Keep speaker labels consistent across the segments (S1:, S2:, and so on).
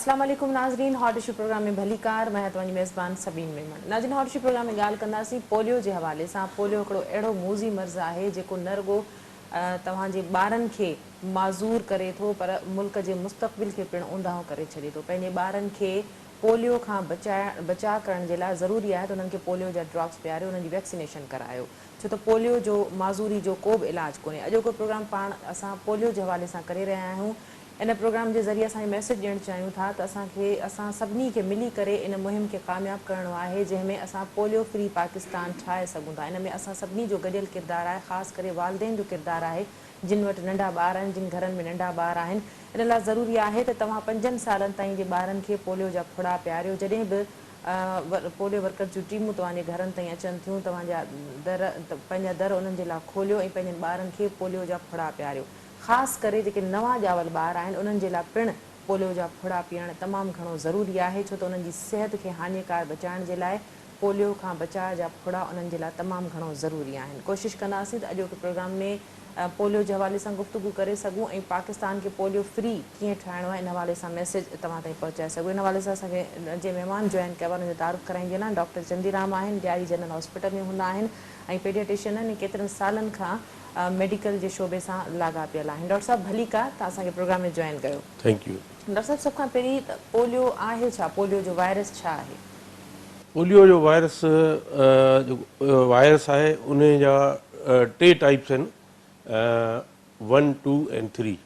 S1: اسلام عليڪم ناظرين هاٽ اشو پروگرام ۾ ڀليڪار مان آهيان توهان جي ميزبان سبين ميمڻ ناظرين هاٽ اشو پروگرام ۾ ڳالهه ڪنداسين پوليو جي حوالي سان پوليو هڪڙو اهڙو موذي مرض آهي جيڪو نه رڳو توهان جي ٻارن کي معذور ڪري ٿو پر ملڪ جي مستقبل کي پڻ اونداهو ڪري ڇڏي ٿو پنهنجي ٻارن کي پوليو کان بچائڻ بچاء ڪرڻ جي لاء ضروري آهي ته انهن کي پوليو جا ڊراپس پياريو انهن جي ويڪسينيشن ڪرايو ڇو ته پوليو جو معذوري جو ڪو به علاج ڪونهي. اڄوڪو پروگرام پاڻ اسان پوليو جي حوالي سان ڪري رهيا آهيون. ان پروگرام جي ذريعي اسان هي ميسيج ڏيڻ چاهيون ٿا ته اسان کي اسان سڀني کي ملي ڪري ان مهم کي ڪامياب ڪرڻو آهي جنهن ۾ اسان پوليو فري پاڪستان ٺاهي سگهون ٿا. ان ۾ اسان سڀني جو گڏيل ڪردار آهي خاص ڪري والدين جو ڪردار آهي جن وٽ ننڍا ٻار آهن جن گهرن ۾ ننڍا ٻار آهن ان لاء ضروري آهي ته توهان پنجن سالن تائين جي ٻارن کي پوليو جا ڦڙا پياريو جڏهن به پوليو ورڪرز جون ٽيمون توهان جي گهرن تائين اچن ٿيون، توهان جا در پنهنجا در انهن جي لاء کوليو ۽ پنهنجن ٻارن کي پوليو جا ڦڙا پياريو. خاص ڪري جيڪي نوان ڄاول ٻار آهن انهن جي لاء پڻ پوليو جا ڦڙا پيئڻ تمام گهڻو ضروري آهي ڇو ته انهن جي صحت کي هاڃيڪار بچائڻ جي لاء پوليو کان بچاء جا ڦڙا انهن جي لاء تمام گهڻو ضروري آهن. ڪوشش ڪنداسين ته اڄوڪي پروگرام ۾ پوليو جي حوالي سان گفتگو ڪري سگهون ۽ پاڪستان کي پوليو فري ڪيئن ٺاهڻو آهي ان حوالي سان ميسيج توهان تائين پهچائي سگهون. ان حوالي سان اسان کي جنهن مهمان جوائن ڪيو آهي ان جو تعارف ڪرائيندي هلان. ڊاڪٽر چندي رام آهن، لياري جنرل هاسپيٽل ۾ هوندا آهن ۽ پيڊياٽيشن آهن ۽ ڪيترن سالن کان ميڊيڪل جي شعبي سان لاڳاپيل آهن. ڊاڪٽر صاحب ڀليڪار توهان اسان کي پروگرام ۾ جوائن ڪيو.
S2: Thank you.
S1: Doctor صاحب سڀ کان پهرين ته پوليو آهي ڇا؟ پوليو جو وائرس ڇا آهي؟
S2: پوليو جو وائرس جيڪو وائرس آهي انهي جا ٽي ٽائپس آهن ون ٽو ۽ ٿري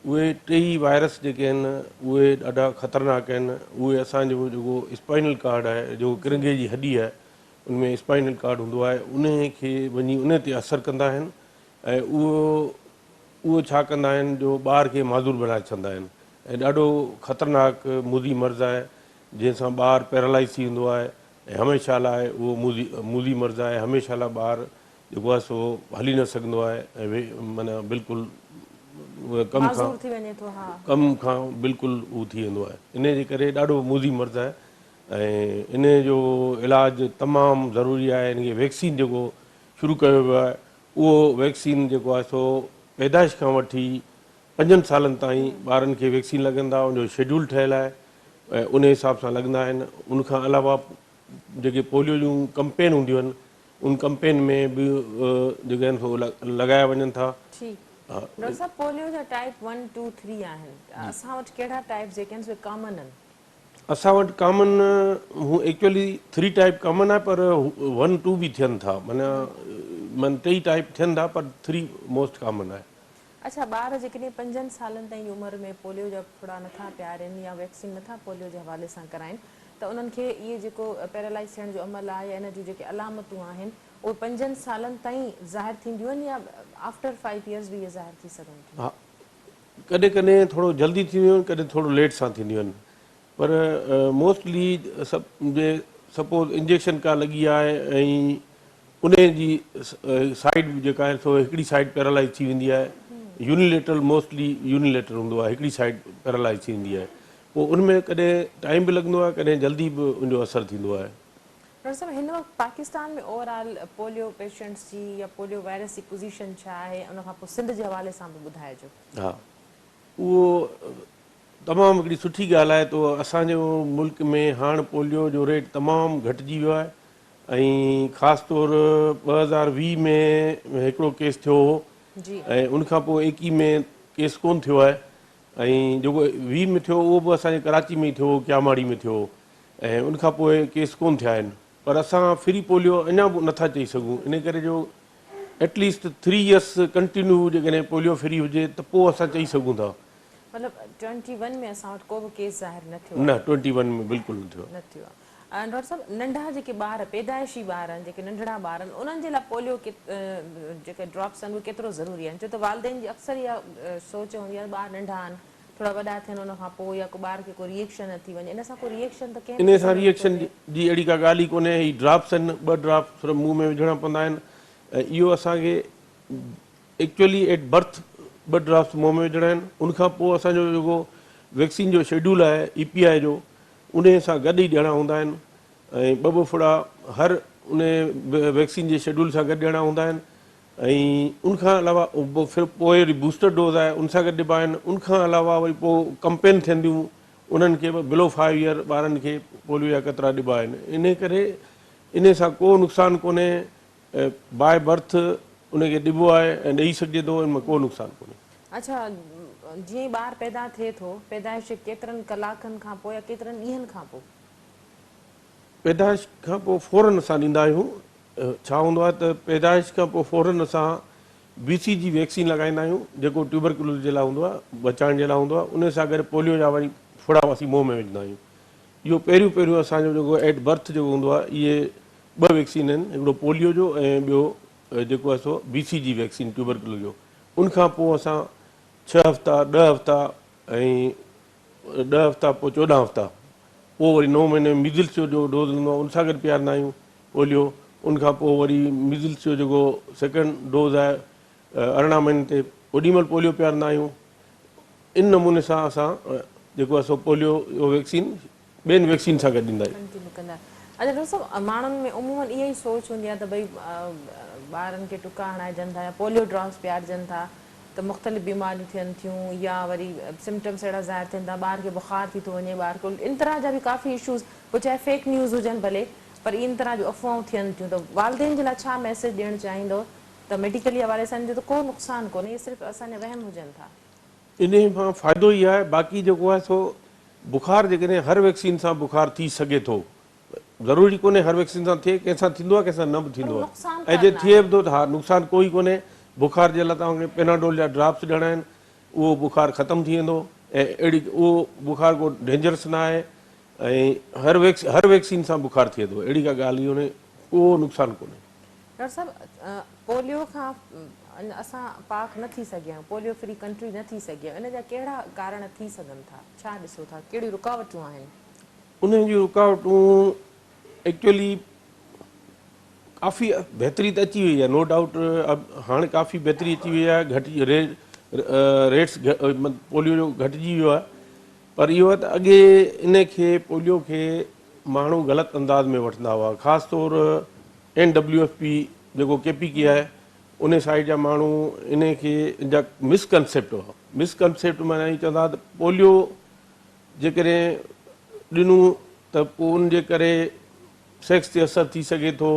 S2: اهي ٽيئي وائرس جيڪي آهن اهي ڏاڍا خطرناڪ آهن اهي اسان جو جيڪو اسپائنل ڪارڊ آهي جيڪو ڪرنگهي جي هڏي آهي ان ۾ اسپائنل ڪارڊ هوندو آهي انهي کي وڃي انهي تي اثر ڪندا آهن ۽ اهو اهو ڇا ڪندا آهن جو ٻار کي معذور بنائي ڇڏندا آهن ۽ ڏاڍو خطرناڪ موذي مرض آهي جنهن سان ٻار پيرالائيز ٿي ويندو آهي ۽ هميشه لاء اهو موذي موذي مرض آهي هميشه لاء ٻار جيڪو آهي سو هلي نه سگهندو آهي ۽ معنيٰ بلڪل ڪم کان
S1: معذور ٿي وڃي ٿو ها.
S2: ڪم کان بلڪل هو ٿي ويندو آهي انهي جي ڪري ڏاڍو موذي مرض آهي ۽ انهي جو علاج تمام ضروري آهي ان کي ويڪسين جيڪو شروع ڪيو ويو آهي اهو ويڪسين جيڪو آهي سو پيدائش کان وٺي پنجن سالن تائين ٻارن کي ويڪسين لڳندا ان جو شيڊيول ٺهيل آهي ۽ ان حساب سان لڳندا آهن ان کان علاوه جيڪي پوليو جون ڪمپين هونديون آهن ان ڪمپين ۾ به جيڪي آهن سو لڳايا وڃن ٿا.
S1: ٺيڪ ڊاڪٽر صاحب پوليو جا ٽائپ ون ٽو ٿري آهن ته اسان وٽ ڪهڙا ٽائپ جيڪي آهن سي ڪامن آهن.
S2: اسان وٽ ڪامن هو ايڪچوئلي ٿري ٽائپ ڪامن آهي پر ون ٽو به ٿين ٿا معنيٰ معنيٰ ٽئي ٽائپ ٿين ٿا پر ٿري موسٽ ڪامن آهي.
S1: اڇا ٻار جيڪڏهن پنجن سالن تائين جي عمر ۾ پوليو جا ڦڙا نٿا پيارين يا ويڪسين نٿا پوليو جي حوالي سان ڪرائين ته انهن کي اهي جيڪو پيرالائز ٿيڻ جو عمل آهي يا ان جون جيڪي علامتون آهن اهي پنجن سالن تائين ظاهر ٿينديون آهن يا آفٽر فائيو ايئرز به اهي ظاهر ٿي سگهن ٿيون؟
S2: ها ڪڏهن ڪڏهن ٿورو جلدي ٿينديون آهن ڪڏهن ٿورو ليٽ سان ٿينديون آهن پر موسٽلي سڀ جي سپوز انجيڪشن ڪا لڳي آهي ۽ انهي جي سائيڊ جيڪا آهي سو هڪڙي سائيڊ پيرالائز ٿي ويندي آهي يونيليٽرل موسٽلي يونيليٽرل هوندو آهي هڪڙي سائيڊ پيرالائز ٿي ويندي آهي پوء ان ۾ ڪڏهن ٽائيم به لڳندو آهي ڪڏهن جلدي به ان جو اثر ٿيندو آهي.
S1: ڊاڪٽر صاحب هن وقت Pakistan ۾ over all polio patients جي يا پوليو وائرس جي پوزيشن ڇا آهي ان کان پوء سنڌ جي حوالي سان به ٻڌائجو.
S2: ها اهو تمام هڪڙي سٺي ڳالهه آهي ته اسان جو ملڪ ۾ هاڻ پوليو جو ريٽ تمام گهٽجي ويو آهي ۽ خاص طور 2020 ۾ هڪڙو ڪيس ٿيو هو ۽ ان کان پوء 21 ۾ ڪيس ڪون ٿيو آهي ۽ جيڪو 20 ۾ ٿيو اهو به اسان جي ڪراچي ۾ ئي ٿيو هو ڪياماڙي ۾ ٿيو هو ۽ ان کان پوء ڪيس ڪون ٿيا آهن پر اسان فري پوليو اڃا به نٿا چئي سگهون ان ڪري جو at least three years continue جيڪڏهن پوليو فري هجي ته پوء اسان چئي سگهون ٿا.
S1: مطلب ٽوئنٽي ون ۾ اسان وٽ ڪو به ڪيس ظاهر نه ٿيو آهي.
S2: نه ٽوئنٽي ون ۾ بلڪل نه ٿيو آهي.
S1: نه ٿيو آهي. ڊاڪٽر صاحب ننڍا جيڪي ٻار پيدائشي ٻار آهن جيڪي ننڍڙا ٻار آهن انهن جي لاء پوليو جيڪي ڊراپس آهن اهي ڪيترو ضروري آهن ڇو ته والدين جي اڪثر اها سوچ هوندي آهي ٻار ننڍا آهن ٿورا وڏا ٿين ان کان پوء يا ڪو ٻار کي ڪو ري ايڪشن نه ٿي وڃي ان سان ڪو ري ايڪشن ته ڪنهن به
S2: انهي سان
S1: قسم
S2: ري
S1: جو نٿو
S2: ايڪشن
S1: ٿئي.
S2: جي اهڙي ڪا ڳالهه ئي ڪونهي هي ڊراپس آهن ٻه ڊراپ صرف منهن ۾ وجهڻا پوندا آهن ۽ اهو اسان کي ايڪچوئلي ايٽ برٿ ٻه ڊراپس منهن ۾ وجهڻا آهن ان کان پوء اسان جو جيڪو ويڪسين جو شيڊول آهي اي پي آء جو انهي سان گڏ ئي ڏيڻا هوندا آهن ۽ ٻه ٻه ڦڙا هر انهي ويڪسين جي شيڊول سان گڏ ڏيڻا هوندا آهن ۽ ان کان علاوه پوء وري بوسٽر ڊوز آهي ان سان گڏ ڏبا آهن ان کان علاوه وري پوء ڪمپين ٿينديون انهن کي به بلو فائيو ايئر ٻارن کي پوليو جا قطرا ڏبا آهن. انهي ڪري انهي سان ڪو نقصان ڪونهي. باء برٿ ان کي ڏبو آهي ۽ ڏئي سگهجي ٿو ان ۾ ڪو نقصان ڪونهي.
S1: اڇا جيئن ئي ٻار پيدا ٿئي ٿو پيدائش جي ڪيترن ڪلاڪن کان پوء يا ڪيترن ڏينهن کان پوء؟
S2: پيدائش کان پوء فورن اسان ڏيندا آهيون. ڇا هوندو آهي ته پيدائش کان پوء فورن اسان بي سي جي ويڪسين لڳائيندا آهيون جيڪو ٽيوبرڪلوز جي لاء هوندو آهي بچائڻ جي لاء هوندو آهي ان سان گڏ پوليو جا وري ڦڙا اسين منهن ۾ وجهندا آهيون. اهو پهريون پهريون اسان جو جيڪو ايٽ برٿ جيڪو هوندو آهي اهي ٻه ويڪسين آهن هڪڙو پوليو جو ۽ ٻيو جيڪو آهي سو بي سي جي ويڪسين ٽيوبرڪلوز جو ان کان پوء اسان ڇهه هفتا ڏهه هفتا ۽ ڏهه هفتا پوء 14 هفتا پوء وري نو مهيني ۾ ميزلس جو جو ڊوز هوندو آهي ان سان گڏ پيارندا آهيون پوليو ان کان پوء وري ميزلس جو جيڪو سيڪنڊ ڊوز آهي 18 مهينن تي اوڏي مهل پوليو پيارندا آهيون ان نموني سان اسان جيڪو آهي سو پوليو جو ويڪسين ٻين ويڪسين سان گڏ ڏيندا آهيون.
S1: ڪنٽينيو ڪندا آهيو. اڇا ڊاڪٽر صاحب ماڻهن ۾ عمومن اها ئي سوچ هوندي آهي ته ڀئي ٻارن کي ٽڪا هڻائجن ٿا يا پوليو ڊراپس پيارجن ٿا ته مختلف بيماريون ٿين ٿيون يا وري سمپٽمس اهڙا ظاهر ٿين ٿا ٻار کي بخار ٿي ٿو وڃي ٻار کي ان طرح جا به ڪافي اشوز پوء چاهي فيڪ نيوز هجن ڀلي پر ان طرح جون افواهون ٿين ٿيون ته والدين جي لاء ڇا ميسيج ڏيڻ چاهيندو ته ميڊيڪلي حوالي سان ان جو ته ڪو نقصان ڪونهي اهي صرف اسان جا وهم هجن ٿا.
S2: انهي مان فائدو ئي آهي باقي جيڪو آهي سو بخار جيڪڏهن هر ويڪسين سان بخار ٿي سگهي ٿو ضروري ڪونهي هر ويڪسين سان ٿئي ڪنهن سان ٿيندو آهي ڪنهن سان نه به ٿيندو آهي ۽ جي ٿئي به ٿو ته ها نقصان ڪوئي ڪونهي بخار جي لاء توهان کي پيناڊول جا ڊراپس ڏيڻا آهن اهو بخار ختم ٿي ويندو ۽ اهڙي اهو بخار ڪو ڊينجرس نه آهي ۽ هر ويڪس هر ويڪسين سان بخار ٿئي ٿو اهڙي ڪا ڳالهه ئي ڪونهي ڪو نقصان ڪونهي.
S1: ڊاڪٽر صاحب پوليو کان اسان پاڪ نه ٿي سگهيا آهيون پوليو فري ڪنٽري نه ٿي سگهي آهي ان جا ڪهڙا ڪارڻ ٿي سگهن ٿا ڇا ڏسو ٿا ڪهڙيون رڪاوٽون آهن؟
S2: انهن جون رڪاوٽون ايڪچوئلي ڪافي بهتري ته اچي وئي آهي نو ڊائوٽ هاڻي ڪافي بهتري اچي وئي آهي گهٽ ريٽس پوليو جو گهٽجي ويو آهي پر اهو آهي ته اڳي ان کي پوليو کي ماڻهو غلط انداز ۾ وٺندا هئا خاص طور اين ڊبليو ايف پي جيڪو ڪي پي ڪي آهي ان سائيڊ جا ماڻهو ان کي ان جا مس ڪنسيپٽ هئا مس ڪنسيپٽ معنيٰ هي چوندا ته پوليو جيڪڏهن ڏنو ته پوء ان جي ڪري سيڪس تي اثر ٿي سگهي ٿو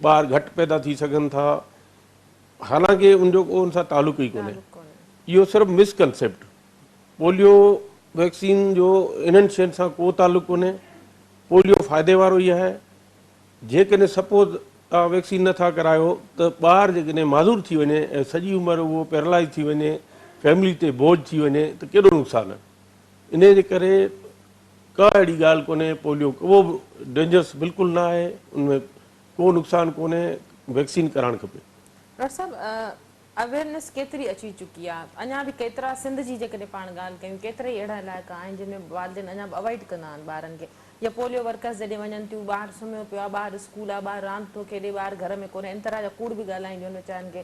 S2: ٻار گهٽ پيدا ٿي سگهن ٿا حالانڪه ان جو ڪو ان سان تعلق ئي ڪونهي اهو صرف مس ڪنسيپٽ پوليو ويڪسين جو انهن شين سان ڪو تعلق ڪونهي پوليو فائدي وارو ئي آهي جيڪڏهن سپوز توهان ويڪسين نه ٿا ڪرايو ته ٻار جيڪڏهن معذور ٿي وڃي ۽ سڄي عمر اهو پيرالائز ٿي وڃي فيملي تي بوجه ٿي وڃي ته ڪيڏو نقصان آهي انهي جي ڪري ڪا اهڙي ڳالهه ڪونهي پوليو ڪو به ڊينجرس بلڪل نه آهي ان ۾ ڪو نقصان ڪونهي ويڪسين ڪرائڻ کپي.
S1: ڊاڪٽر صاحب اويرنيس ڪيتري اچي چڪي آ اڃا به ڪيترا سنڌ جي جيڪڏهن پاڻ ڳالهه ڪيون ڪيترا ئي اهڙا علائقا آهن جن ۾ والدين اڃا به اوائڊ ڪندا آهن ٻارن کي يا پوليو ورڪرز جڏهن وڃن ٿيون ٻار سمهيو پيو آ ٻار اسڪول آ ٻار راند ٿو کيڏي ٻار گهر ۾ ڪونهي ان طرح جا ڪوڙ به ڳالهائينديون آهن ويچارن کي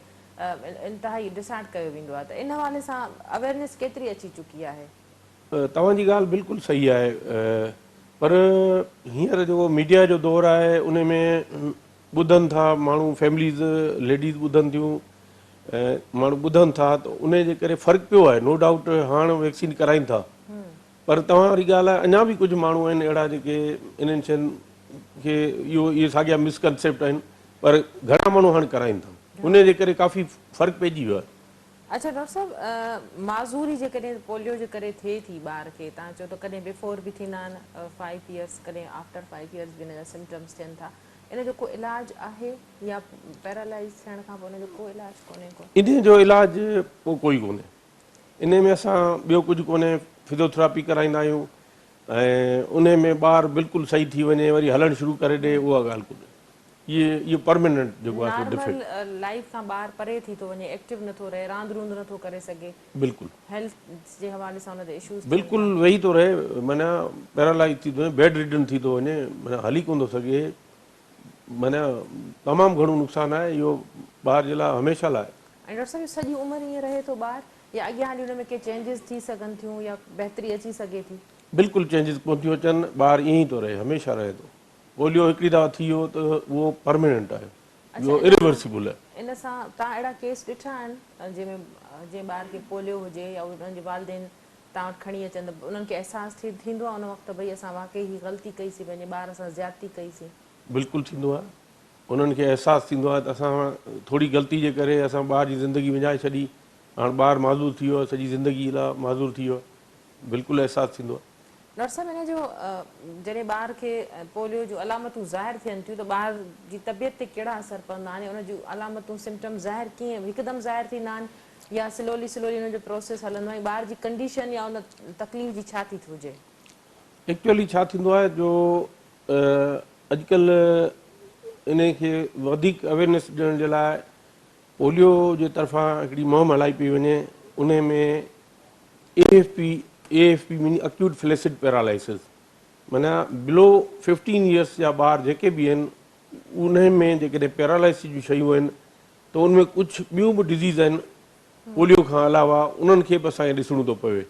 S1: انتهائي ڊسارٽ ڪيو ويندو آ ته ان حوالي سان اويرنيس ڪيتري اچي چڪي آهي.
S2: توهان جي ڳالهه بلڪل صحيح آهي پر هينئر جيڪو ميڊيا جو دور آهي ان ۾ ٻڌن ٿا ماڻهو فيمليز ليڊيز ٻڌن ٿيون ماڻهو ٻڌن ٿا ته ان جي ڪري فرق پيو آهي نو ڊائوٽ هاڻ ويڪسين ڪرائين ٿا پر توهان واري ڳالهه آهي اڃا به ڪجهه ماڻهو آهن اهڙا جيڪي انهن شين کي اهو اهي ساڳيا مسڪنسيپٽ آهن پر گهڻا ماڻهو هاڻ ڪرائين ٿا ان جي ڪري ڪافي فرق پئجي ويو آهي.
S1: اڇا ڊاڪٽر صاحب معذوري جيڪڏهن پوليو جي ڪري ٿئي ٿي ٻار کي توهان چئو ته ڪڏهن بيفور به ٿيندا آهن فائيو ايئرس ڪڏهن آفٽر فائيو ايئرس به ان جا سمپٽمس ٿين ٿا ان جو ڪو علاج آهي يا پيرالائز ٿيڻ کان پوء ان جو ڪو علاج ڪونهي ڪو؟
S2: انهي جو علاج پوء ڪوئي ڪونهي انهي ۾ اسان ٻيو ڪجهه ڪونهي فزيوٿراپي ڪرائيندا آهيون ۽ انهي ۾ ٻار بلڪل صحيح ٿي وڃي وري هلڻ شروع ڪري ڏي اها ڳالهه ڪونهي اهي اهو پرماننٽ جيڪو آهي سو ڊفيڪٽ.
S1: نارمل لائيف کان ٻار پري ٿي ٿو وڃي ايڪٽو نٿو رهي راند روند نٿو ڪري سگهي.
S2: بلڪل.
S1: هيلٿ جي حوالي سان ان تي اشوز ٿين
S2: بلڪل
S1: ٿا.
S2: ويهي ٿو رهي معنيٰ پيرالائز ٿي ٿو وڃي بيڊ ريڊن ٿي ٿو وڃي معنيٰ هلي ڪونه ٿو سگهي معنيٰ تمام گهڻو نقصان آهي اهو ٻار جي لاء هميشه لاء.
S1: ۽ ڊاڪٽر صاحب اهو سڄي عمر ائين رهي ٿو ٻار يا اڳيان هلي ان ۾ ڪي چينجز ٿي سگهن ٿيون يا بهتري اچي سگهي ٿي؟
S2: بلڪل چينجز ڪونه ٿيون اچن ٻار ائين ئي ٿو رهي هميشه رهي ٿو. پوليو هڪڙي دفعا ٿي ويو ته اهو پرماننٽ آهي اهو اريورسيبل آهي.
S1: ان سان توهان اهڙا ڪيس ڏٺا آهن جنهن ۾ جنهن ٻار کي پوليو هجي يا انهن جي والدين توهان وٽ کڻي اچن ته انهن کي احساس ٿيندو آهي ان وقت ته ڀئي اسان واقعي هي غلطي ڪئي سين پنهنجي ٻار سان زيادتي ڪئي سين.
S2: بلڪل ٿيندو آهي انهن کي احساس ٿيندو آهي ته اسان ٿوري غلطي جي ڪري اسان ٻار جي زندگي وڃائي ڇڏي هاڻ ٻار معذور ٿي ويو آهي سڄي زندگي لاء معذور ٿي ويو آهي بلڪل احساس ٿيندو آهي.
S1: ڊاڪٽر صاحب ان جو جڏهن ٻار کي پوليو جون علامتون ظاهر ٿين ٿيون ته ٻار جي طبيعت تي ڪهڙا اثر پوندا آهن ۽ ان جون علامتون Symptoms ظاهر ڪيئن هڪدم ظاهر ٿيندا آهن يا سلولي سلولي ان جو پروسيس هلندو آهي ۽ ٻار جي ڪنڊيشن يا ان تڪليف جي ڇا ٿي هجي.
S2: ايڪچوئلي ڇا ٿيندو آهي جو اڄڪلهه انهي کي وڌيڪ اويرنيس ڏيڻ جي لاء پوليو جي طرفان هڪڙي مهم هلائي پئي وڃي انهي ۾ A F P, AFP mean acute flaccid paralysis, معنيٰ بلو ففٽين ايئرس جا ٻار جيڪي به آهن انهي ۾ جيڪڏهن پيرالائسس جون شيون آهن ته ان ۾ ڪجهه ٻيون به ڊزيز آهن پوليو کان علاوه انهن کي به اسان کي ڏسڻو ٿو پوي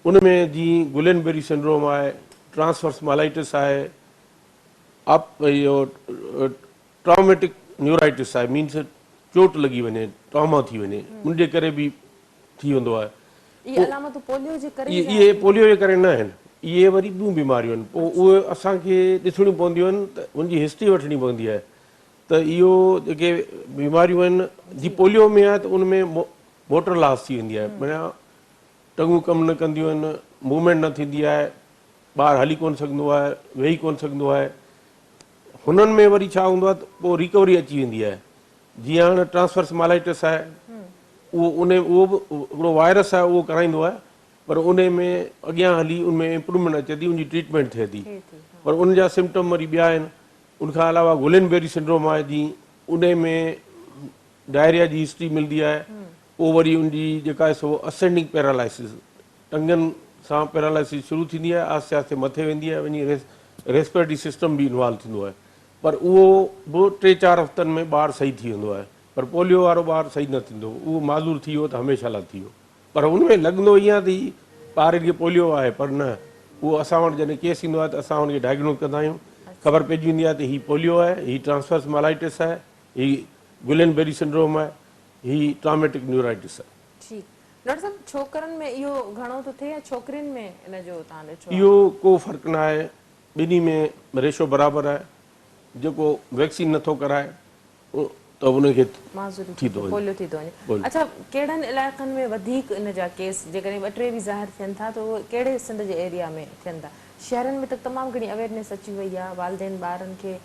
S2: ان ۾ جيئن گلين بيري سنڊروم آهي ٽرانسفرس مالائٽس آهي آپ اهو ٽراميٽڪ نيورائٽس آهي مينس چوٽ لڳي وڃي ٽراما ٿي وڃي ان جي ڪري به ٿي ويندو آهي.
S1: اهي علامتون پوليو جي ڪري ئي ظاهر
S2: اهي پوليو جي ڪري نه آهن اهي وري ٻيون بيماريون آهن پوء اهي اسان کي ڏسڻيون پونديون آهن ته ان جي هسٽري وٺڻي پوندي آهي ته اهو جيڪي بيماريون آهن جي پوليو ۾ آهي ته ان ۾ موٽر لاس ٿي ويندي آهي معنيٰ ٽنگون ڪم نه ڪنديون آهن موومينٽ نه ٿيندي آهي ٻار هلي ڪونه سگهندو آهي ويهي ڪونه سگهندو آهي هنن ۾ وري ڇا هوندو آهي ته پوء ريڪوري اچي ويندي آهي جيئن هاڻ ٽرانسفرس مالائٽس آهي اهو ان اهو به هڪڙو وائرس آهي اهو ڪرائيندو آهي پر ان ۾ اڳيان هلي ان ۾ امپروومينٽ اچي ٿي ان جي ٽريٽمينٽ ٿئي ٿي پر ان جا سمپٽم وري ٻيا آهن ان کان علاوه گلين بيري سنڊروم آهي جيئن ان ۾ ڊائريا جي هسٽري ملندي آهي پوء وري ان جي جيڪا آهي سو اسينڊنگ پيرالائسس ٽنگن سان پيرالائسس شروع ٿيندي آهي آهستي آهستي مٿي ويندي آهي وڃي ريسپيرٽري سسٽم به انوالو ٿيندو آهي پر اهو به ٽي چار هفتن ۾ ٻار صحيح ٿي ويندو آهي پر پوليو وارو ٻار صحيح نه ٿيندو اهو معذور ٿي ويو ته هميشه لاء ٿي ويو پر ان ۾ لڳندو ائين آهي ته هي ٻار کي پوليو آهي پر نه اهو اسان وٽ جڏهن ڪيس ايندو آهي ته اسان ان کي ڊائگنوز ڪندا آهيون خبر پئجي ويندي آهي ته هي پوليو آهي هي ٽرانسفرس مالائٽس آهي هي گلين بيري سنڊروم آهي هي ٽراميٽڪ نيورائٽس آهي.
S1: ٺيڪ ڊاڪٽر صاحب ڇوڪرن ۾ اهو گهڻو ٿو ٿئي يا ڇوڪرين ۾ ان جو توهان ڏٺو آهي؟
S2: اهو ڪو فرق نه آهي ٻنهي ۾ ريشو برابر آهي جيڪو ويڪسين نٿو ڪرائي ته ان کي
S1: معذوري
S2: ٿي ٿو وڃي
S1: پوليو ٿي ٿو وڃي. اڇا ڪهڙن علائقن ۾ وڌيڪ ان جا ڪيس جيڪڏهن ٻه ٽي به ظاهر ٿين ٿا ته اهي ڪهڙي سنڌ جي ايريا ۾ ٿين ٿا شهرن ۾ ته تمام گهڻي اويرنيس اچي وئي آهي والدين ٻارن کي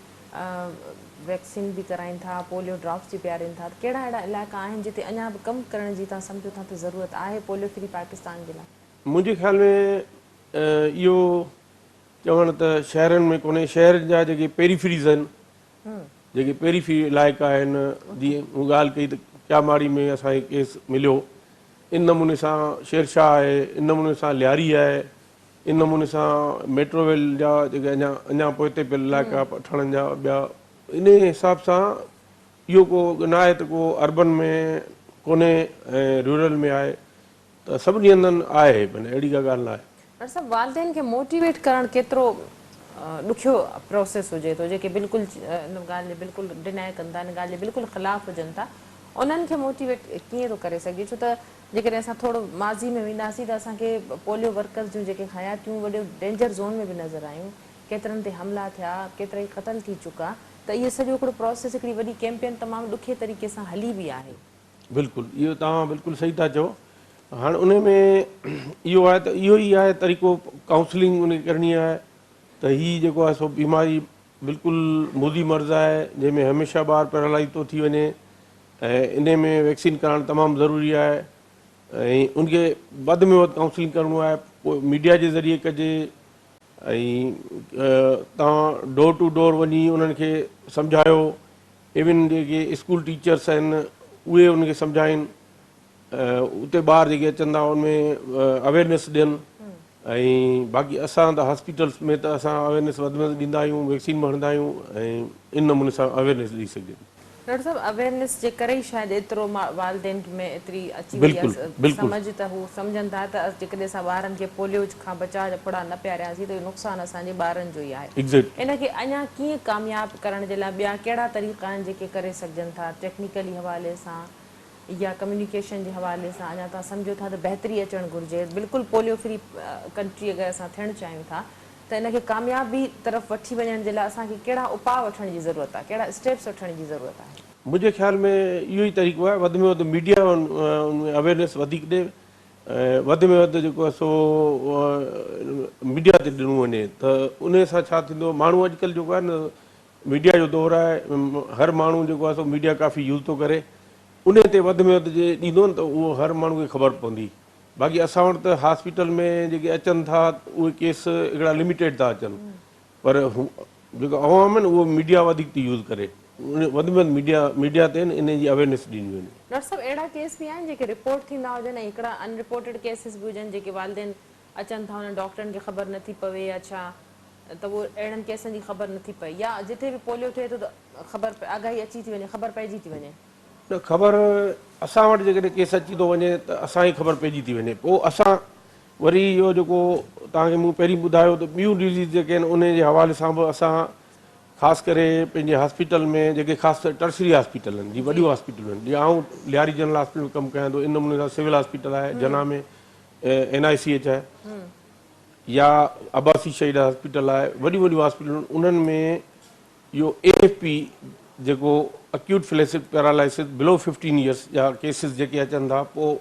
S1: ويڪسين به ڪرائين ٿا پوليو ڊراپس به پيارين ٿا ته ڪهڙا اهڙا علائقا آهن جتي اڃا به ڪم ڪرڻ جي توهان سمجهو ٿا ته ضرورت آهي پوليو فري پاڪستان جي لاء؟
S2: منهنجي خيال ۾ اهو چوڻ ته شهرن ۾ ڪونهي، شهرن جا جيڪي پيريفريز آهن، جيڪي پيريفري علائقا آهن، جيئن مون ڳالهه ڪئي ته ڪياماڙي ۾ اسان کي ڪيس مليو، ان نموني سان شيرشاهه آهي، ان نموني سان لياري آهي، ان نموني سان ميٽرو ويل جا جيڪي اڃا اڃا پوئتي پيل علائقا پٺاڻن جا ٻيا انهي حساب سان اهو ڪو نه آهي ته ڪو اربن ۾ ڪونهي ۽ رورل ۾ آهي ته سڀني هنڌن آهي معنيٰ اهڙي ڪا ڳالهه ناهي.
S1: ڊاڪٽر صاحب والدين کي موٽيويٽ ڪرڻ ڪيترو ڏکيو پروسيس هجي ٿو جيڪي بلڪل ان ڳالهه جي بلڪل ڊنائي ڪن ٿا ان ڳالهه جي بلڪل خلاف هجن ٿا انهن کي موٽيويٽ ڪيئن ٿو ڪري سگهجي ڇو ته جيڪڏهن اسان ٿورو ماضي ۾ وينداسين ته اسان کي پوليو ورڪرز جون جيڪي حياتيون وڏو ڊينجر زون ۾ به نظر آيون ڪيترن تي حملا ٿيا ڪيترائي قتل ٿي چڪا ته اهو سڄو هڪڙو پروسيس هڪڙي وڏي ڪيمپين تمام ڏکي طريقي سان هلي به آهي.
S2: بلڪل اهو توهان بلڪل صحيح ٿا چئو هاڻ انهي ۾ اهو آهي ته اهو ئي آهي طريقو ڪائونسلنگ ان کي ڪرڻي آهي ته هي جيڪو آهي سو بيماري بلڪل موذي مرض آهي جنهن ۾ هميشه ٻار پيرالائز ٿو ٿي وڃي ۽ انهي ۾ ويڪسين ڪرائڻ تمام ضروري آهي ۽ ان کي وڌ ۾ وڌ ڪائونسلنگ ڪرڻو آهي پوء ميڊيا جي ذريعي ڪجي ۽ توهان ڊور ٽو ڊور وڃي انهن کي سمجهايو ايون جيڪي اسڪول ٽيچرس آهن اهي انهن کي سمجهائين اتي ٻار جيڪي اچن ٿا ان ۾ اويرنيس ڏين ۽ باقي اسان ته هاسپيٽلس ۾ ته اسان اويرنيس وڌ ۾ وڌ ڏيندا آهيون ويڪسين به هڻندا آهيون ۽ ان نموني سان اويرنيس ڏئي سگهجي ٿي.
S1: ڊاڪٽر صاحب اويرنيس جي ڪري ئي شايد ايترو والدين ۾ ايتري اچي وئي آهي سمجهه ته هو سمجهن ٿا ته جيڪڏهن اسان ٻارن کي پوليو کان بچاء جا ڦڙا نه پيارياسين ته اهو نقصان اسان جي ٻارن جو ئي آهي. ان کي اڃا ڪيئن ڪامياب ڪرڻ جي لاء ٻيا ڪهڙا طريقا آهن جيڪي ڪري سگهجن ٿا ٽيڪنيڪلي حوالي سان يا ڪميونيڪيشن جي حوالي سان اڃا توهان سمجهو ٿا ته بهتري اچڻ گهرجي بلڪل پوليو فري ڪنٽري اگر اسان ٿيڻ چاهيون ٿا ته ان کي ڪاميابي طرف وٺي وڃڻ جي لاء اسان کي ڪهڙا اپاء وٺڻ جي ضرورت آهي ڪهڙا اسٽيپس وٺڻ جي ضرورت آهي؟
S2: منهنجي خيال ۾ اهو ئي طريقو آهي وڌ ۾ وڌ ميڊيا ان ۾ اويرنيس وڌيڪ ڏي ۽ وڌ ۾ وڌ جيڪو آهي سو ميڊيا تي ڏنو وڃي ته ان سان ڇا ٿيندو ماڻهو اڄڪلهه جيڪو آهي نه ميڊيا جو دور آهي هر ماڻهو جيڪو آهي سو ميڊيا ڪافي يوز ٿو ڪري انهي تي وڌ ۾ وڌ جي ڏيندو نه ته اهو هر ماڻهو کي خبر پوندي باقي اسان وٽ ته هاسپيٽل ۾ جيڪي اچن ٿا اهي ڪيس هڪڙا لميٽيڊ ٿا اچن پر جيڪو عوام آهي نه اهو ميڊيا وڌيڪ ٿي يوز ڪري وڌ ۾ وڌ ميڊيا ميڊيا تي انهي جي اويرنيس ڏني وڃي.
S1: ڊاڪٽر صاحب اهڙا ڪيس به آهن جيڪي رپورٽ ٿيندا هجن ۽ هڪڙا ان رپورٽيڊ ڪيسز به هجن جيڪي والدين اچن ٿا انهن ڊاڪٽرن کي خبر نه ٿي پوي يا ڇا ته اهو اهڙن ڪيسن جي خبر نه ٿي پئي يا جتي به پوليو ٿئي ٿو ته خبر آگاهي اچي ٿي وڃي خبر پئجي ٿي وڃي.
S2: نه خبر اسان وٽ جيڪڏهن ڪيس اچي ٿو وڃي ته اسان کي خبر پئجي ٿي وڃي پوء اسان وري اهو جيڪو توهان کي مون پهرين ٻڌايو ته ٻيون ڊزيز جيڪي آهن انهي جي حوالي سان به اسان خاص ڪري پنهنجي هاسپيٽل ۾ جيڪي خاص ٽرشري هاسپيٽل آهن جي وڏيون هاسپيٽلون آهن جيئن آئون لياري جنرل هاسپيٽل ۾ ڪم ڪيان ٿو ان نموني سان سول هاسپيٽل آهي جناح ۾ اين آء سي ايڇ آهي يا عباسي شهيد هاسپيٽل آهي وڏيون وڏيون هاسپيٽلون انهن ۾ اهو اي ايف پي جيڪو اڪيوٽ فليسڊ پيرالائسس بلو ففٽين ايئرس جا ڪيسز جيڪي اچن ٿا پوء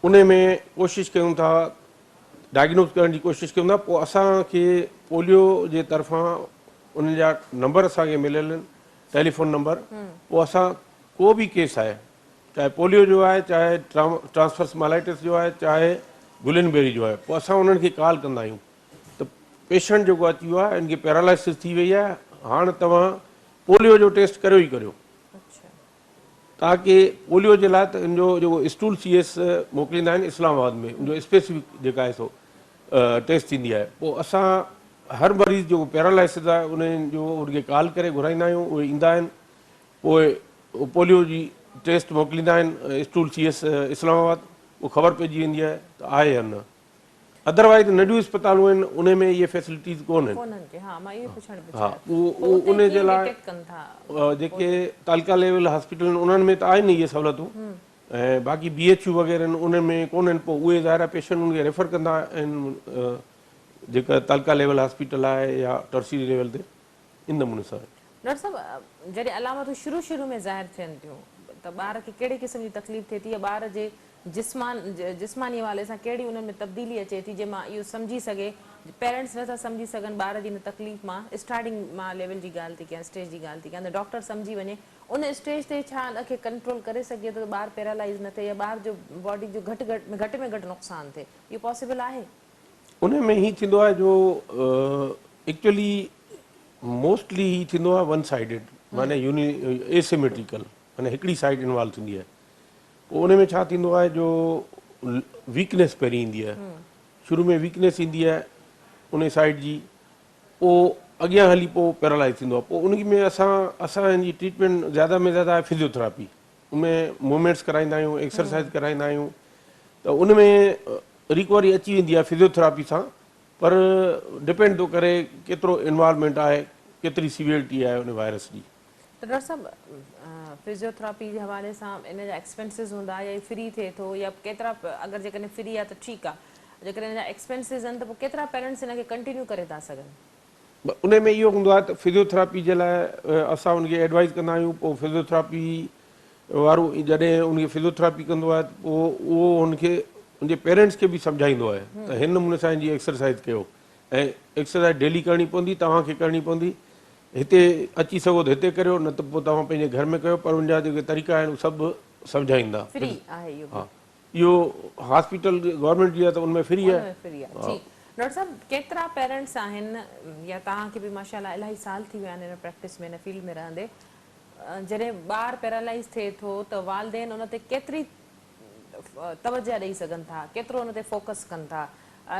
S2: انهي ۾ ڪوشش ڪيون ٿا ڊائگنوز ڪرڻ جي ڪوشش ڪيون ٿا پوء اسان کي پوليو جي طرفان انهن جا نمبر اسان کي مليل آهن ٽيليفون نمبر پوء اسان ڪو به ڪيس آهي چاهي پوليو جو آهي چاهي ٽرانسفرس مالائٽس جو آهي چاهي گلين بيري جو آهي پوء اسان انهن کي ڪال ڪندا آهيون ته پيشنٽ جيڪو اچي ويو آهي ان کي پيرالائسس ٿي وئي آهي هاڻ توهان پوليو جو ٽيسٽ ڪريو ئي ڪريو تاڪي پوليو جي لاء ته ان جو جيڪو اسٽول سي ايس موڪليندا آهن اسلام آباد ۾ ان جو اسپيسفڪ جيڪا آهي سو ٽيسٽ ٿيندي آهي پوء اسان هر مريض جيڪو پيرالائسس آهي ان جو ان کي ڪال ڪري گهرائيندا آهيون اهي ايندا آهن پوء پوليو جي ٽيسٽ موڪليندا آهن اسٽول سي ايس اسلام آباد پوء خبر پئجي ويندي آهي ته آهي يا نه ادروائز ننڍيون اسپتالون آهن انهي ۾ اهي فيسلٽيز ڪونهن
S1: ڪونهن ڪي ها مان اهو پڇڻ پيو
S2: ها
S1: چاهيان
S2: اهو
S1: پوء اتي
S2: انهي جي
S1: ڪيئن
S2: لاء
S1: ڊيٽيڪٽ ڪن ٿا
S2: جيڪي تعلقه ليول هاسپيٽل آهن انهن ۾ ته آهن اهي سهولتون ۽ باقي بي ايڇ يو وغيره آهن انهن ۾ ڪونهن پوء اهي ظاهر آهي پيشنٽ انهن کي ريفر ڪندا آهن جيڪا تعلقه ليول هاسپيٽل آهي يا ٽرشري ليول تي ان نموني سان.
S1: ڊاڪٽر صاحب جڏهن علامتون شروع شروع ۾ ظاهر ٿين ٿيون ته ٻار کي ڪهڙي قسم جي تڪليف ٿئي ٿي يا ٻار جي جسماني حوالي سان ڪهڙي انهن ۾ تبديلي اچي ٿي جنهن مان اهو سمجهي سگهي پيرنٽس نه ٿا سمجهي سگهن ٻار جي ان تڪليف مان اسٽارٽنگ مان ليول جي ڳالهه ٿي ڪيان اسٽيج جي ڳالهه ٿي ڪيان ته ڊاڪٽر سمجهي وڃي ان اسٽيج تي ڇا ان کي ڪنٽرول ڪري سگهجي ٿو ته ٻار پيرالائيز نه ٿئي يا ٻار جو باڊي جو گهٽ گهٽ ۾ گهٽ نقصان ٿئي اهو پاسيبل آهي؟
S2: انهي ۾ هي ٿيندو آهي جو ايڪچولي موسٽلي هي ٿيندو آهي ون سائيڊڊ معني يوني ايسيميٽريڪل معني هڪڙي سائيڊ انوالو ٿيندي آهي پوء انهي ۾ ڇا ٿيندو آهي جو ويڪنيس پهرين ايندي آهي شروع ۾ ويڪنيس ايندي آهي انهي سائيڊ جي پوء اڳيان هلي پوء پيرالائز ٿيندو آهي پوء انهي ۾ اسان اسان جي ٽريٽمينٽ زياده ۾ زياده آهي فزيوٿراپي ان ۾ موومينٽس ڪرائيندا آهيون ايڪسرسائز ڪرائيندا آهيون ته ان ۾ ريڪوري اچي ويندي آهي فزيوٿراپي سان پر ڊپينڊ ٿو ڪري ڪيترو انوالومينٽ آهي ڪيتري سيويئرٽي آهي ان وائرس جي.
S1: ته ڊاڪٽر صاحب فزيوٿراپي جي حوالي سان ان جا ايڪسپينسز هوندا يا هي فري ٿئي ٿو يا ڪيترا اگر جيڪڏهن فري آهي ته ٺيڪ آهي جيڪڏهن ان جا ايڪسپينسز آهن ته پوء ڪيترا پيرنٽس ان کي ڪنٽينيو ڪري ٿا سگهن؟
S2: انهي ۾ اهو هوندو آهي ته فزيوٿراپي جي لاء اسان ان کي ايڊوائز ڪندا آهيون پوء فزيوٿراپي وارو جڏهن ان کي فزيوٿراپي ڪندو آهي ته پوء اهو ان کي ان جي پيرنٽس کي به سمجهائيندو آهي ته هن نموني سان ان جي ايڪسرسائز ڪيو ۽ ايڪسرسائز ڊيلي ڪرڻي پوندي توهان کي ڪرڻي پوندي هتي اچي سگهو ته هتي ڪريو نه ته پوء توهان پنهنجي گهر ۾ ڪيو پر ان جا جيڪي طريقا آهن اهي سڀ سمجهائيندا
S1: فري آهي اهو به
S2: ها اهو هاسپيٽل گورنمينٽ جي آهي ته ان ۾ فري آهي.
S1: ان ۾ فري آهي جي ڊاڪٽر صاحب ڪيترا پيرنٽس آهن يا توهان کي به ماشاء الله الاهي سال ٿي ويا آهن ان پريڪٽس ۾ ان فيلڊ ۾ رهندي جڏهن ٻار پيرالائز ٿئي ٿو ته والدين ان تي ڪيتري توجه ڏئي سگهن ٿا ڪيترو ان تي فوڪس ڪن ٿا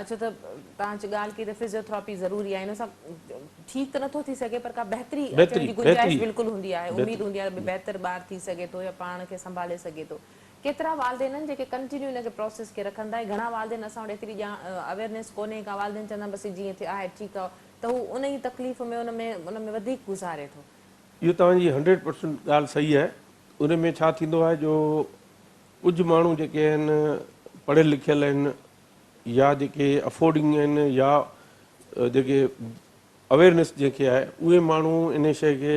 S1: ڇو ته توهان ڳالهه ڪئي ته فزيوٿراپي ضروري آهي ان سان ٺيڪ ته نٿو ٿي سگهي پر ڪا بهتري اچڻ جي گنجائش بلڪل هوندي آهي اميد هوندي آهي ته بهتر ٻار ٿي سگهي ٿو يا پاڻ کي سنڀالي سگهي ٿو ڪيترا والدين آهن جيڪي ڪنٽينيو ان کي پروسيس کي رکن ٿا ۽ گهڻا والدين اسان وٽ ايتري ڄاڻ اويئرنيس ڪونهي ڪا والدين چوندا آهن بس هي جيئن ٿيو آهي ٺيڪ آهي ته هو ان ئي تڪليف ۾ ان ۾ ان ۾ وڌيڪ گذاري ٿو.
S2: اهو توهان جي هنڊريڊ پرسنٽ ڳالهه صحيح آهي ان ۾ ڇا ٿيندو آهي جو ڪجهه ماڻهو جيڪي آهن پڙهيل لکيل آهن يا جيڪي افورڊنگ آهن يا جيڪي اويرنيس جنهن کي آهي اهي ماڻهو ان شيء کي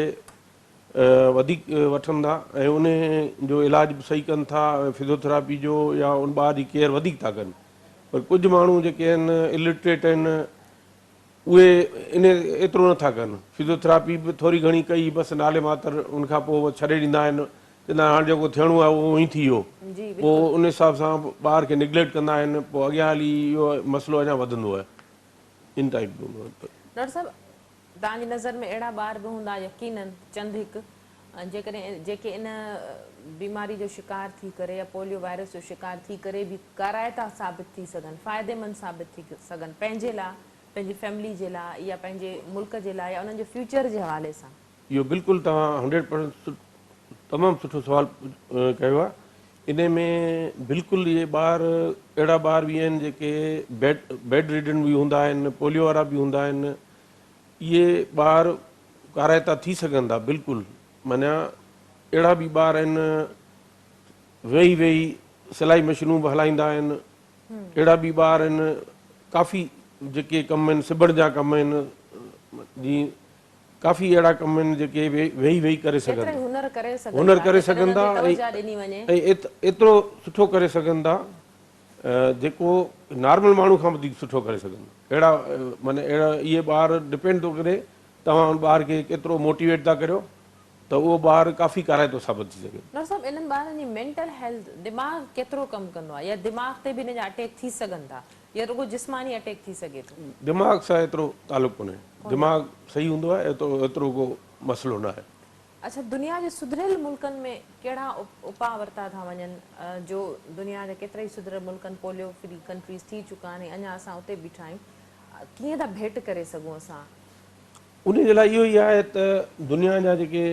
S2: وڌيڪ وٺن ٿا ۽ ان جو علاج به صحيح ڪن ٿا ۽ فزيوٿراپي جو يا ان ٻار جي ڪيئر وڌيڪ ٿا ڪن پر ڪجهه ماڻهو جيڪي آهن الٽريٽ آهن اهي ان ايترو نٿا ڪن فزيوٿراپي به ٿوري گهڻي ڪئي بس نالي ماتر ان کان پوء ڇڏي ڏيندا آهن چوندا آهن هاڻ جيڪو ٿيڻو آهي اهو ئي ٿي ويو پوء ان حساب سان ٻار کي نگليڪٽ ڪندا آهن پوء اڳيان هلي اهو مسئلو اڃا وڌندو آهي ان ٽائيپ جو هوندو آهي.
S1: ڊاڪٽر صاحب توهان جي نظر ۾ اهڙا ٻار به هوندا يقينن چند هڪ جيڪڏهن جيڪي ان بيماري جو شڪار ٿي ڪري يا پوليو وائرس جو شڪار ٿي ڪري به ڪارائتا ثابت ٿي سگهن فائديمند ثابت ٿي سگهن پنهنجي لا پنهنجي فيملي جي لا يا پنهنجي ملڪ جي لا يا انهن جي فيوچر جي حوالي سان.
S2: اهو بلڪل توهان هنڊريڊ پرسنٽ تمام سٺو سوال ڪيو آهي انهي ۾ بلڪل اهي ٻار اهڙا ٻار به آهن جيڪي بيڊ بيڊ ريڊن به هوندا آهن پوليو وارا به هوندا آهن اهي ٻار ڪارائتا ٿي سگهن ٿا بلڪل معنيٰ اهڙا به ٻار آهن ويهي ويهي سلائي مشينون به هلائيندا آهن اهڙا به ٻار آهن ڪافي جيڪي ڪم آهن سبڻ جا ڪم آهن جي ڪافي اهڙا ڪم آهن جيڪي ويهي ويهي ڪري سگهن
S1: ٿا. هنر ڪري سگهن هنر
S2: ڪري سگهن ٿا ۽ ايترو سٺو ڪري سگهن ٿا جيڪو نارمل ماڻهو کان وڌيڪ سٺو ڪري سگهن ٿا اهڙا معنی اهڙا اهي ٻار ڊپينڊ ٿو ڪري توهان ان ٻار کي ڪيترو موٽيويٽ ٿا ڪريو ته اهو ٻار ڪافي ڪارائتو ثابت ٿي سگهي ٿو.
S1: ڊاڪٽر صاحب انهن ٻارن جي مينٽل هيلٿ دماغ ڪيترو ڪم ڪندو آهي يا دماغ تي به انهن جا اٽيڪ ٿي سگهن ٿا يا رڳو جسماني اٽيڪ ٿي سگهي ٿو؟
S2: دماغ سان ايترو تعلق ڪونهي. دماغ صحيح هوندو آهي ايترو ڪو مسئلو نه آهي.
S1: اڇا دنيا جي سڌريل ملڪن ۾ ڪهڙا اپاء ورتا ٿا وڃن جو دنيا جا ڪيترائي سڌريل ملڪن پوليو فري ڪنٽريز ٿي چڪا آهن ۽ اڃا اسان اتي بيٺا آهيون ڪيئن ٿا ڀيٽ ڪري سگهون اسان؟
S2: انهي جي لاء اهو ئي آهي ته دنيا جا جيڪي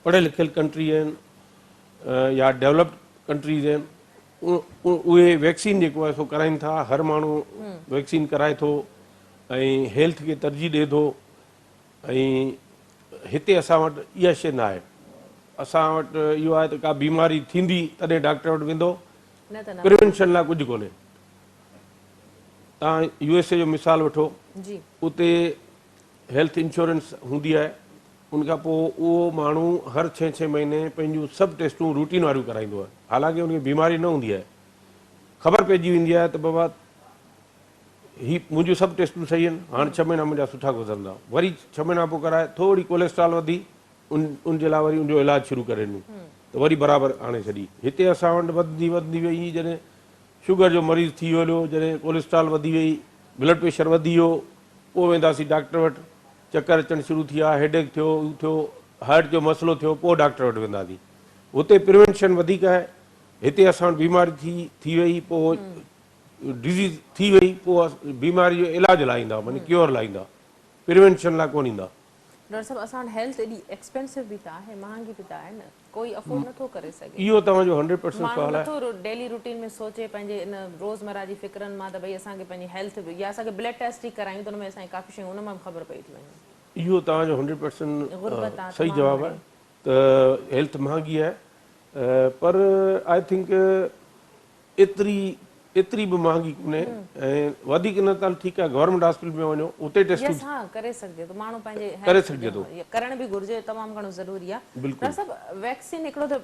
S2: پڙهيل لکيل ڪنٽري آهن يا ڊولپڊ ڪنٽريز آهن اهي ويڪسين جيڪو آهي سو ڪرائين ٿا هر ماڻهو ويڪسين ڪرائي ٿو ۽ هيلٿ کي ترجيح ڏي ٿو ۽ هتي اسان وٽ اها شيء نه آهي اسان وٽ اهو آهي ته ڪا بيماري ٿيندي تڏهن ڊاڪٽر وٽ ويندو پريونشن لاء ڪجهه ڪونهي توهان يو ايس اي جو مثال وٺو اتي هيلٿ انشورنس هوندي آهي ان کان پوء اهو ماڻهو هر ڇهين ڇهين مهيني پنهنجون سڀ ٽيسٽون روٽين واريون ڪرائيندو آهي حالانڪه ان کي بيماري نه هوندي آهي خبر پئجي ويندي آهي ته بابا هي منهنجون سڀ ٽيسٽون صحيح آهن هاڻ ڇهه مهينا منهنجا سٺا گذرندا وري ڇهه مهينا پوء ڪرائي ٿوري ڪوليسٽرال وڌي ان ان جي لاء وري ان جو علاج شروع ڪري ڏنو ته وري برابر آڻي ڇڏي هتي اسان وٽ وڌندي وڌندي وئي جڏهن شگر جو مريض ٿي ويو هليو جڏهن ڪوليسٽرال وڌي وئي بلڊ پريشر وڌي ويو پوء وينداسين ڊاڪٽر وٽ چڪر اچڻ شروع ٿي ويا هيڊ ايڪ ٿيو هو ٿيو هارٽ جو مسئلو ٿيو پوء ڊاڪٽر وٽ وينداسين هتي پريونشن وڌيڪ آهي هتي اسان وٽ بيماري ٿي ٿي وئي پوء ڊزيز ٿي وئي پوء بيماري جو علاج لاء ايندا معني ڪيور لاء ايندا پريونشن لاء ڪونه ايندا.
S1: ڊاڪٽر صاحب اسان وٽ هيلٿ ايڏي ايڪسپينسو به ته آهي مهانگي به ته آهي نه ڪوئي افورڊ نه ٿو ڪري سگهي.
S2: اهو توهان جو هنڊريڊ پرسنٽ
S1: ماڻهو
S2: سوال آهي.
S1: نٿو ڊيلي روٽين ۾ سوچي پنهنجي ان روزمره جي فڪرن مان ته ڀئي اسان کي پنهنجي هيلٿ به يا اسان کي بلڊ ٽيسٽ ئي ڪرايون ته ان ۾ اسان کي ڪافي شيون ان مان به خبر پئي ٿي وڃي.
S2: اهو توهان جو هنڊريڊ پرسنٽ
S1: غربت آ
S2: صحيح
S1: تمام
S2: جواب
S1: گهڻي.
S2: آهي ته هيلٿ مهانگي آهي پر I think ايتري ايتري به مهانگي ڪونهي ۽ وڌيڪ نه ته ٺيڪ آهي گورنمينٽ هاسپيٽل ۾ وڃو اتي ٽيسٽون
S1: يس ها ڪري سگهجي ٿو ماڻهو پنهنجي
S2: ڪري سگهجي ٿو
S1: ڪرڻ به گهرجي تمام گهڻو ضروري آهي
S2: بلڪل
S1: ڊاڪٽر صاحب ويڪسين هڪڙو ته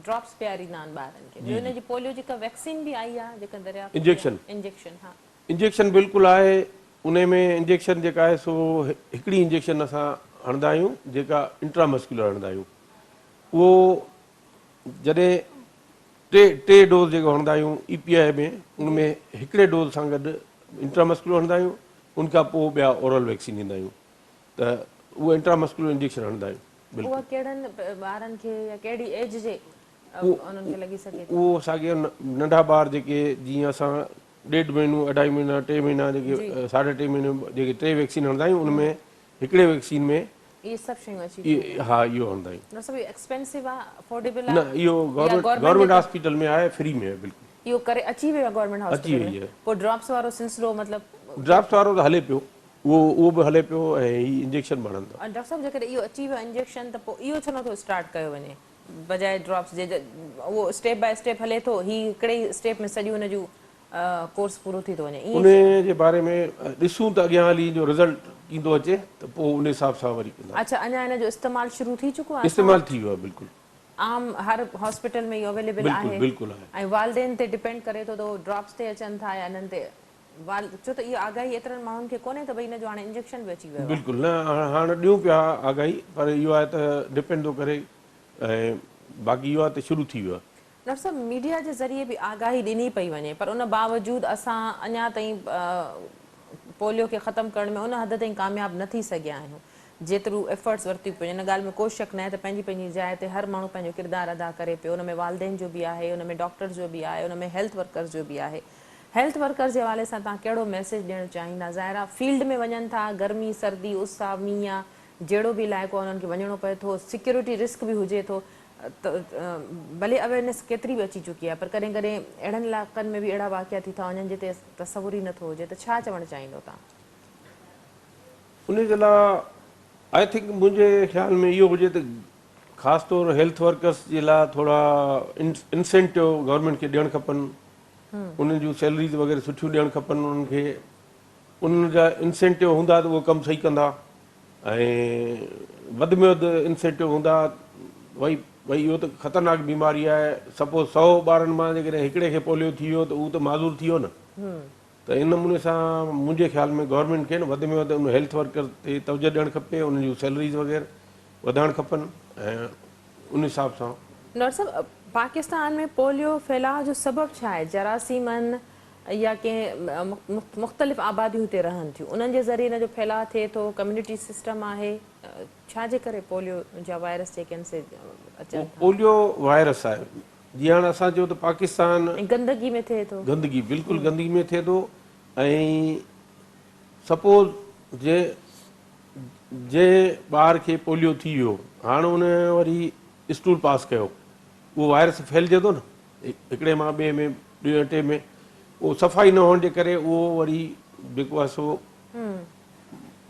S1: ڊراپس پياريندا آهن ٻارن کي ٻيو ان جي پوليو جي ڪا ويڪسين به آئي آهي جيڪا دريافت ٿي
S2: انجيڪشن
S1: انجيڪشن ها
S2: انجيڪشن بلڪل آهي انهي ۾ انجيڪشن جيڪا آهي سو هڪڙي انجيڪشن اسان هڻندا آهيون جيڪا انٽرامسڪيولر هڻندا آهيون اهو جڏهن ٽي ٽي ڊوز جيڪو هڻندا آهيون اي پي آء ۾ ان ۾ هڪڙي ڊوز سان گڏ انٽرامسڪيولر هڻندا آهيون ان کان پوء ٻيا اورل ويڪسين ڏيندا آهيون ته اهو انٽرامسڪيولر انجيڪشن هڻندا آهيون
S1: بلڪل. اها ڪهڙن ٻارن کي يا ڪهڙي ايج جي انهن کي لڳي سگهي ٿي؟
S2: اهو ساڳيو ننڍا ٻار جيڪي جيئن اسان ڏيڍ مهينو اڍائي مهينا ٽي مهينا جيڪي ساڍا ٽي مهينو جيڪي ٽي ويڪسين هڻندا آهيون ان ۾ هڪڙي ويڪسين ۾
S1: اهي سڀ شيون اچي ٿيون وڃن.
S2: ها اهو هڻندا آهيون.
S1: ڊاڪٽر صاحب اهو ايڪسپينسو آ افورڊيبل آ
S2: نه اهو گورنمينٽ هاسپيٽل ۾ آهي فري ۾ آهي بلڪل.
S1: اهو ڪري اچي ويو آ گورنمينٽ هاسپيٽل ۾ پوء ڊراپس وارو سلسلو مطلب.
S2: ڊراپس وارو ته هلي پيو اهو اهو به هلي پيو ۽ هي انجيڪشن به هڻن ٿا.
S1: ڊاڪٽر صاحب جيڪڏهن اهو اچي ويو انجيڪشن ته پوء اهو ڇو نٿو اسٽارٽ ڪيو وڃي. بجاء ڊراپس جي اهو اسٽيپ باء اسٽيپ هلي ٿو هي هڪڙي ئي اسٽيپ ۾ سڄو ان جو ڪورس پورو ٿي ٿو وڃي ائين
S2: ان جي باري ۾ ڏسون ته اڳيان هلي ان جو رزلٽ ڪيندو اچي ته پوء ان حساب سان وري ڪنداسين.
S1: اڇا اڃا ان جو استعمال شروع ٿي چڪو آهي اسان
S2: استعمال ٿي ويو آهي بلڪل.
S1: عام هر هاسپيٽل ۾ اهو اويليبل
S2: بلڪل
S1: آهي
S2: بلڪل آهي.
S1: ۽ والدين تي ڊپينڊ ڪري ٿو ته اهو ڊراپس تي اچن ٿا يا انهن تي ڇو ته اهو آگاهي ايترن ماڻهن کي ڪونهي ته ڀئي ان جو هاڻي انجيڪشن به اچي ويو آهي.
S2: بلڪل نه هاڻ ڏيون پيا آگاهي پر اهو آهي ته ڊپينڊ ٿو ڪري ۽ باقي اهو آهي ته شروع ٿي ويو آهي.
S1: ڊاڪٽر صاحب ميڊيا جي ذريعي به آگاهي ڏني پئي وڃي پر ان باوجود اسان اڃا تائين پوليو کي ختم ڪرڻ ۾ ان حد تائين ڪامياب نه ٿي سگهيا آهيون جيترو ايفرٽس ورتيون پيون وڃن ان ڳالهه ۾ ڪو شڪ ناهي ته پنهنجي پنهنجي جاء تي هر ماڻهو پنهنجو ڪردار ادا ڪري پيو ان ۾ والدين جو به آهي ان ۾ ڊاڪٽرز جو به آهي ان ۾ هيلٿ ورڪرز جو به آهي هيلٿ ورڪرز جي حوالي سان توهان ڪهڙو ميسيج ڏيڻ چاهيندا ظاهر آهي فيلڊ ۾ وڃن ٿا گرمي سردي اس آ مينهن آ جهڙو به علائقو آ انهن کي وڃڻو پئي ٿو سيڪيورٽي رسڪ به هجي ٿو ته ڀلي اويئرنيس ڪيتري به اچي چڪي آهي پر ڪڏهن ڪڏهن اهڙن علائقن ۾ به اهڙا واقعا ٿي ٿا وڃن جتي تصور ئي نٿو هجي ته ڇا چوڻ چاهيندو توهان؟
S2: ان جي لاء I think منهنجي خيال ۾ اهو هجي ته خاص طور هيلٿ ورڪرس جي لاء ٿورا انسينٽو گورنمينٽ کي ڏيڻ کپن انهن جون سيلريز وغيره سٺيون ڏيڻ کپن انهن کي انهن جا انسينٽو هوندا ته اهو ڪم صحيح ڪندا ۽ وڌ ۾ وڌ انسينٽو هوندا ڀئي ڀئي اهو ته خطرناڪ بيماري آهي سپوز سئو ٻارن مان جيڪڏهن هڪڙي کي پوليو ٿي ويو ته اهو ته معذور ٿي ويو نه ته ان نموني سان منهنجي خيال ۾ گورنمينٽ کي نه وڌ ۾ وڌ ان هيلٿ ورڪر تي توجه ڏيڻ کپي انهن جون سيلريز وغيره وڌائڻ کپن ۽ ان حساب سان.
S1: ڊاڪٽر صاحب پاڪستان ۾ پوليو ڦهلاء جو سبب ڇا آهي جراثيمن يا ڪنهن مختلف آباديون هتي رهن ٿيون انهن جي ذريعي ان جو ڦهلاء ٿئي ٿو ڪميونٽي سسٽم آهي ڇا جي ڪري پوليو جا وائرس جيڪي آهن سي اچن ٿا.
S2: پوليو وائرس آهي جيئن هاڻ اسان چيو ته پاڪستان.
S1: ۽ گندگي ۾ ٿئي ٿو.
S2: گندگي بلڪل گندگي ۾ ٿئي ٿو ۽ سپوز جي جنهن ٻار کي پوليو ٿي ويو هاڻ ان وري اسٽول پاس ڪيو اهو وائرس ڦهلجي ٿو نه هڪڙي مان ٻئي ۾ ٻئي ٽئين ۾ اهو صفائي نه هئڻ جي ڪري اهو وري جيڪو آهي سو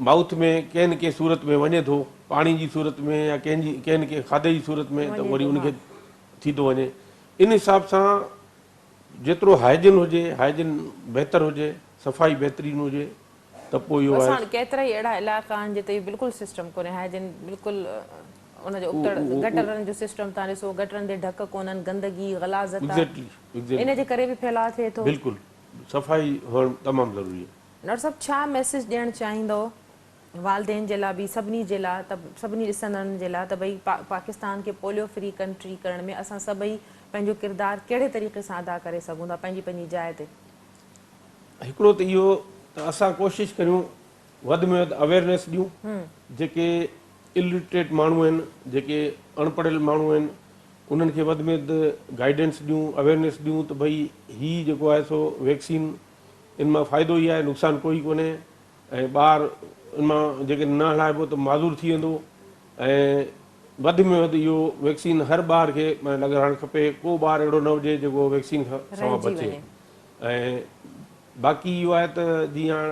S2: مائوٿ ۾ ڪنهن نه ڪنهن صورت ۾ وڃي ٿو پاڻي جي صورت ۾ يا ڪنهن جي ڪنهن نه ڪنهن کاڌي جي صورت ۾ ته وري ان کي ٿي ٿو وڃي ان حساب سان جيترو هائجين هجي هائجين بهتر هجي صفائي بهترين هجي ته پوء اهو
S1: اسان وٽ ڪيترا ئي اهڙا علائقا آهن جتي اهو بلڪل سسٽم ڪونهي هائجين بلڪل ان جو ابتڙ گٽرن جو سسٽم تان ڏسو گٽرن تي ڍڪ ڪونهن گندگي غلاظت آ ان جي ڪري به ڦهلاء ٿئي ٿو.
S2: بلڪل صفائي هئڻ تمام ضروري آهي.
S1: ڊاڪٽر صاحب ڇا ميسيج ڏيڻ چاهيندو والدين جي لاء به سڀني جي لاء ته سڀني ڏسندڙن جي لاء ته ڀئي پاڪستان کي پوليو فري ڪنٽري ڪرڻ ۾ اسان سڀئي پنهنجو ڪردار ڪهڙي طريقي سان ادا ڪري سگهون ٿا پنهنجي پنهنجي جاء تي.
S2: هڪڙو ته اهو ته اسان ڪوشش ڪريون وڌ ۾ وڌ اويئرنيس ڏيون جيڪي الٽريٽ ماڻهو آهن جيڪي اڻ پڙهيل ماڻهو آهن انهن کي وڌ ۾ وڌ گائيڊنس ڏيون اويئرنيس ڏيون ته ڀئي هي جيڪو آهي سو ويڪسين ان مان فائدو ئي آهي نقصان ڪوئي ڪونهي ۽ ٻار ان مان جيڪڏهن نه هڻائبو ته معذور ٿي ويندو ۽ وڌ ۾ وڌ اهو ويڪسين هر ٻار کي لڳرائڻ کپي ڪو ٻار اهڙو نه هجي جيڪو ويڪسين کان سوا
S1: رهجي
S2: بچي
S1: وڃي.
S2: ۽ باقي اهو آهي ته جيئن هاڻ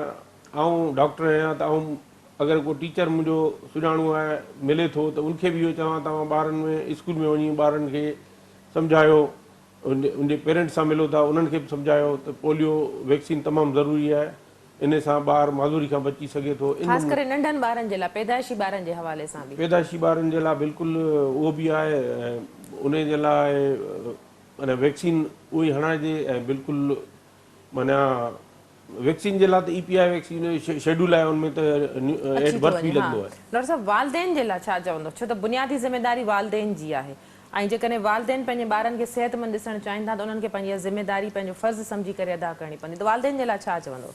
S2: آئون ڊاڪٽر آهيان ته آئون اگر ڪو ٽيچر منهنجو سڃاڻو آهي ملي ٿو ته ان کي به اهو چوان توهان ٻارن ۾ اسڪول ۾ وڃي ٻارن کي سمجهايو ان جي پيرنٽس سان ملو ٿا انهن کي به سمجهايو ته پوليو ويڪسين تمام ضروري آهي ان سان ٻار معذوري کان بچي سگهي ٿو ان
S1: خاص ڪري ننڍن ٻارن جي لاء پيدائشي ٻارن جي حوالي سان به.
S2: پيدائشي ٻارن جي لاء بلڪل اهو به آهي ۽ ان جي لاء معنيٰ ويڪسين اهو ئي هڻائجي ۽ بلڪل معنيٰ ويڪسين جي لاء ته اي پي آء ويڪسين جو شيڊول آهي ان ۾ ته
S1: اچي
S2: ايٽ
S1: ٿو
S2: برٿ به
S1: وڃي ها
S2: لڳندو آهي.
S1: ڊاڪٽر صاحب والدين جي لاء ڇا چوندو ڇو ته بنيادي ذميداري والدين جي آهي ۽ جيڪڏهن والدين پنهنجي ٻارن کي صحتمند ڏسڻ چاهين ٿا ته انهن کي پنهنجي اها ذميداري پنهنجو فرض سمجهي ڪري ادا ڪرڻي پوندي ته والدين جي لاء ڇا چوندو؟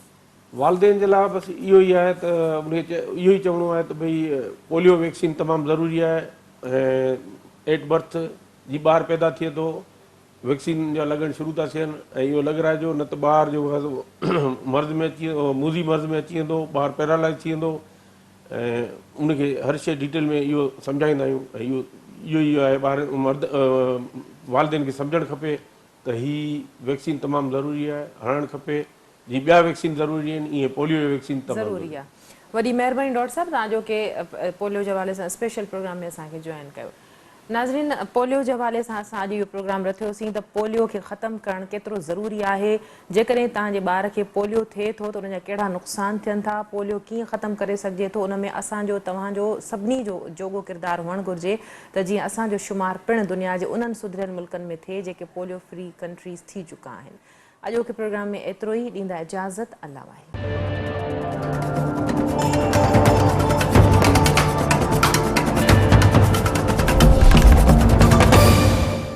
S2: والدين جي لاء بس اهو ئي آهي ته ان کي اهو ئي چوڻو آهي ته ڀئي پوليو ويڪسين تمام ضروري آهي ۽ ايٽ برٿ جي ٻار پيدا ٿئي ٿو ويڪسين جا لڳڻ شروع ٿا ٿين ۽ اهو لڳرائجو نه ته ٻار جيڪو آهي سو مرض ۾ اچي موذي مرض ۾ اچي ويندو ٻار پيرالائز ٿي ويندو ۽ ان کي هر شيء ڊيٽيل ۾ اهو سمجهائيندا آهيون ۽ اهو اهو ئي آهي ٻار مرد والدين کي سمجهڻ کپي ته هي ويڪسين تمام ضروري آهي هڻڻ کپي جيئن ٻيا ويڪسين ضروري آهن ايئن پوليو جو ويڪسين تمام
S1: ضروري آهي. وڏي مهرباني ڊاڪٽر صاحب توهان جو ڪي پوليو جي حوالي سان اسپيشل پروگرام ۾ اسان کي جوائن ڪيو. ناظرين پوليو جي حوالي سان اسان اڄ اهو پروگرام رٿيوسين ته پوليو کي ختم ڪرڻ ڪيترو ضروري آهي، جيڪڏهن توهان جي ٻار کي پوليو ٿئي ٿو ته ان جا ڪهڙا نقصان ٿين ٿا، پوليو ڪيئن ختم ڪري سگهجي ٿو، ان ۾ اسان جو توهان جو سڀني جو جوڳو ڪردار هئڻ گهرجي ته جيئن اسان جو شمار پڻ دنيا جي انهن سڌريل ملڪن ۾ ٿئي جيڪي پوليو فري ڪنٽريز ٿي چڪا آهن. اڄوڪي پروگرام ۾ ايترو ئي، ڏيندا اجازت، الله واهي.